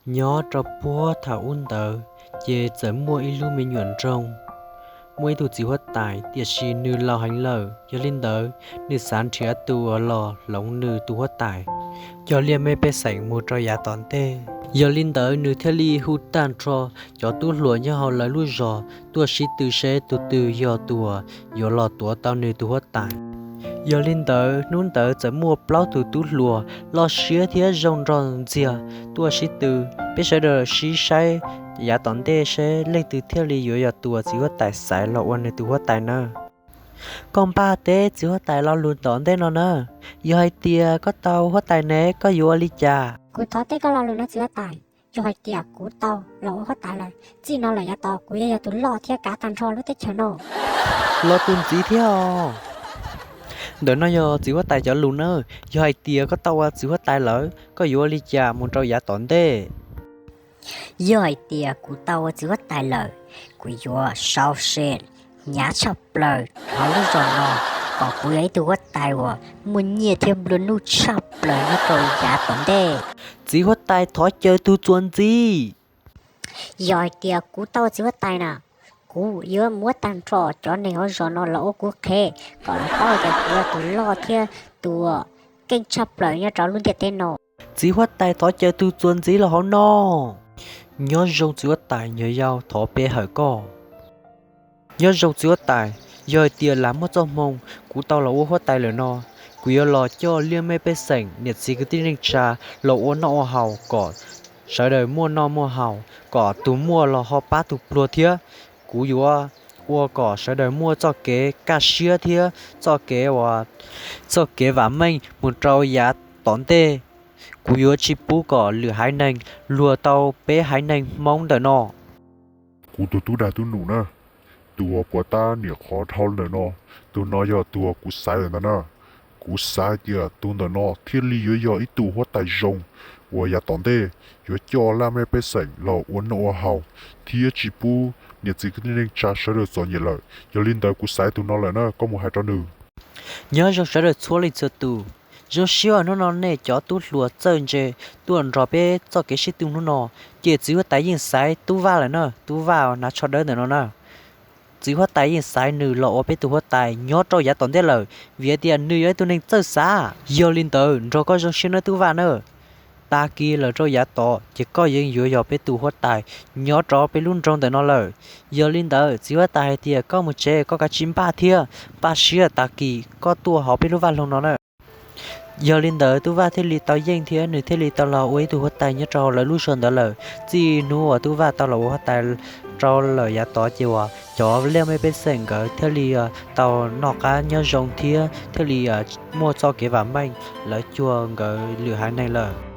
Nyob rau puag thaum ub ntawd, ces txawm muaj ib lub me nyuam nroog, muaj ib tug txiv huab tais, tiam sis nws laus heev lawm. Yog li ntawd, nws xav nrhiav tus uas los hloov nws tus huab tais, coj liaj mej pej xeem mus rau yav tom ntej. Yog li ntawd, nws thiaj li hu tag nrho cov tub hluas nyob hauv lawv lub zos tuaj sib tw seb tus twg yog tus uas yuav los tuav tau nws tus huab tais. Yog li ntawd, hnub ntawd txawm muaj plaub tug tub hluas loj siab thiab zoo nraug ntxiag tuaj sib tw. Peb sawv daws sib saib yav tom ntej seb leej twg thiaj li yuav yog tus uas txiv huab tais xaiv los ua nws tus huab tais nawb. Koj npaj teb txiv huab tais lo lus tom ntej no na. Yog hais tias koj tau huab tais ne, koj yuav ua li cas? Kuv thov teb koj lo lus no txiv huab tais. Yog hais tias kuv tau los ua huab tais lawm, txij no lawm yav tod kuv yuav yog tus loj thiab kav tag nrho lub teb chaws no. Los tus ntxiv thiab os. Ntawm no yog txiv huab tais cov lus nawb. Yog hais tias koj tau ua txiv huab tais lawm, koj yuav ua li cas mus rau yav tom ntej? Yog hais tias kuv tau ua txiv huab tais lawm, kuv yuav sau se hnyav tshaj plaws hauv lub zos no, kom kuv yog ib tug huab tais uas muaj nyiaj thiab nplua nuj tshaj plaws nyob rau yav tom ntej. Txiv huab tais thov caw tus txuas ntxiv. Yog hais tias kuv tau ua txiv huab tais na, kuv yuav muab tag nrho cov neeg hauv zos no los ua kuv qhev, kom lawv paub tias kuv yog tus loj thiab tus keej tshaj plaws nyob rau lub ntiaj teb no. Txiv huab tais thov caw tus txuas ntxiv los hauv no. Nyob zoo txiv huab tais, nyuam yaus thov pe hawm koj. Nyob zoo txiv huab tais, yog hais tias lam muaj txoj hmoo kuv tau los ua huab tais lawm no, kuv yuav los coj liaj mej pej xeem niam txiv kwv tij neej tsa los ua noj ua haus kom sawv daws muaj noj muaj haus, kom tus muaj los ho pab tus pluag thiab. Kuv yuav ua kom sawv daws muaj txoj kev kaj siab thiab txoj kev uas, txoj kev vam meej mus rau yav tom ntej. Kuv yuav tsis pub kom lwm haiv neeg luag tau peb haiv neeg Hmoob ntawm no. Kuv tus tub dag tub num na, tus uas puas tab niam qhov dhau ntawm no, tus no yog tus uas kuv xaiv lawm ntag na. Kuv xav hais tias tus ntawm no thiaj li yuav yog ib tug huab tais zoo uas yav tom ntej yuav coj laj mej pej xeem los ua noj ua haus thiab tsis pub niam txiv kwv tij neej tsa sawv daws txom nyem lawm. Yog li ntawd kuv xaiv tus no lawm na, koj mus hais rau nws. Nyob zoo sawv daws txhua leej txhua tus, zoo siab uas hnub no nej cov tub hluas txawj ntse tuaj nrog peb txoj kev sib tw hnub no. Ces txiv huab tais yeej xaiv tub Vaj lawm na, tub Vaj hnav tsho dawb ntawm no na. Txiv huab tais yeej xaiv nws los ua peb tug huab tais nyob rau yav tom ntej lawm, vim hais tias nws yog ib tug neeg txawj xav. Yog li ntawd nrog koj zoo siab nawb tub Vaj na. Tag kis lawm rau yav tod ces koj yeej yuav yog peb tus huab tais nyob rau peb lub nroog ntawm no lawm. Yog li ntawd txiv huab tais hais tias koj mus tsev koj kav tsij npaj thiab npaj siab, tag kis koj tuaj hauv peb lub vaj loog no na. Yog li ntawd tub Vaj thiaj li tau yeej thiab nws thiaj li tau los ua ib tug huab tais nyob rau hauv lawv lub zos ntawd lawm. Txij hnub uas tub Vaj tau los ua huab tais rau lawm yav tod ces uas cov liaj mej pej xeem nkawd thiaj li tau noj qab nyob zoo thiab thiaj li muaj txoj kev vam meej, lawv cuag nkawd lwm haiv neeg lawm.